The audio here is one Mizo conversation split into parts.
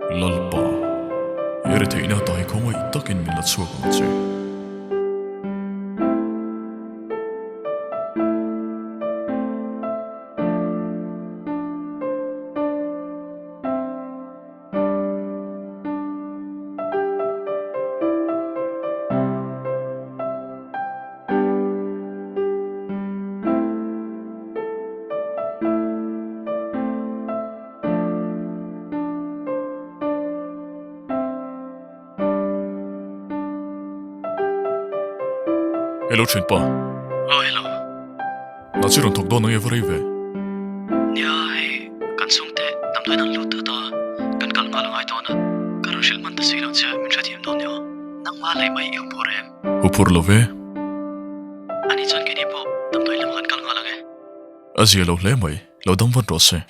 Lalpa, he retheihna ata hi khawngaih takin min la chhuak ang che. Hello thianpa. Oh hello. Na chi rawn thawk dawn ang e va rei ve. Nia hei kan chhungte damdawiin an lut tut a, kan kal nghal a ngai dawn a, ka rawn hrilh hman ta si lo che min hrethiam dawn nia. Nangmah leh mai i huphur em? Huphur lo ve. Ani chuan keini pawh damdawiin lamah kan kal nghal ang e. A zia lo hle mai, lo dam vat rawh se.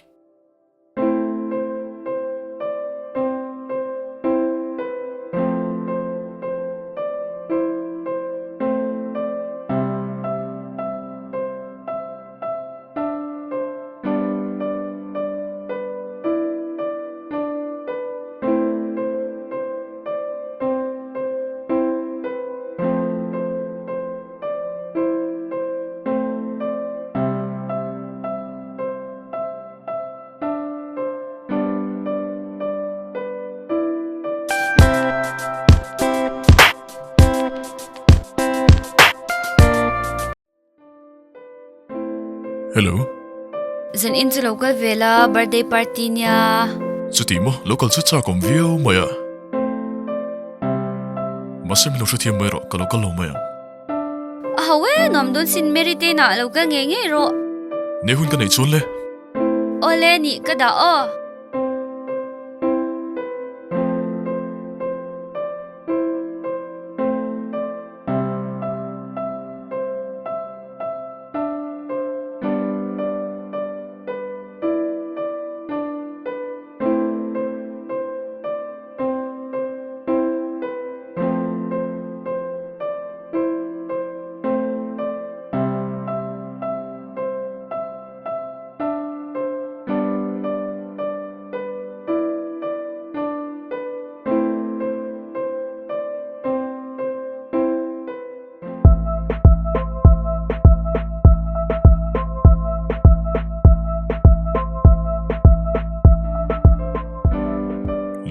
Hello. Zan in chu lo kal ve la, birthday party nia. Chuti maw, lo kal chu chak awm viau mai a. Mahse min lo hrethiam mai rawh, ka lo kal lo mai ang. A ho e, nuam dawn sin Mary te inah lo kal ngei ngei rawh. Nei hun ka neih chuan le. Awle nih ka dah aw.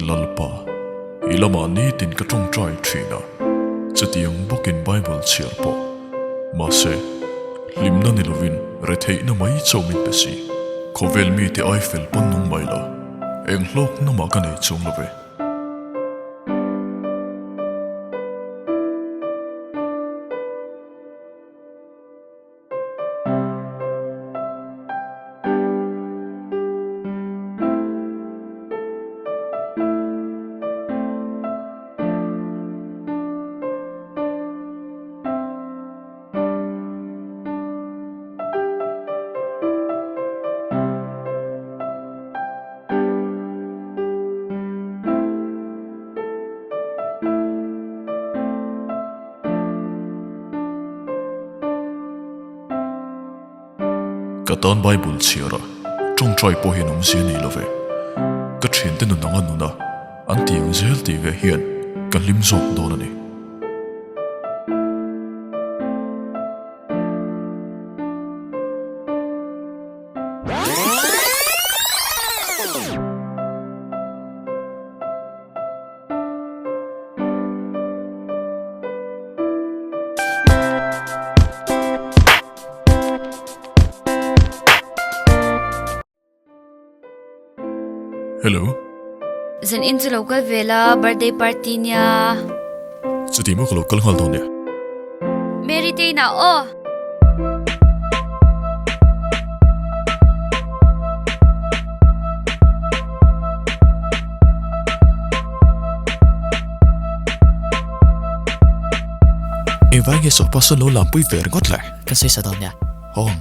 Lalpa, i lamah nitin ka tawngtai thin a, chutiang bawkin Bible chhiar pawh. Mahse, hlimna ni lovin retheihna mai chauh min pe si. Khawvel mite ai fel pawn nung mai la, eng hlawkna mah ka nei chuang lo ve. Ka tan Bible chhiar a, tawngtai pawh hian awmzia nei lo ve. Ka thiante nun anga nun a, an ti ang zel tih ve hian ka hlim zawk dawn a ni. Hello. Zan in chu lo kal ve la, birthday party nia. Chuti maw ka lo kal nghal dawn nia. Mary te inah aw. Engvai nge sawpa sawn lo lampui ve ringawt le? Ka sawi sa dawn nia. Hawng.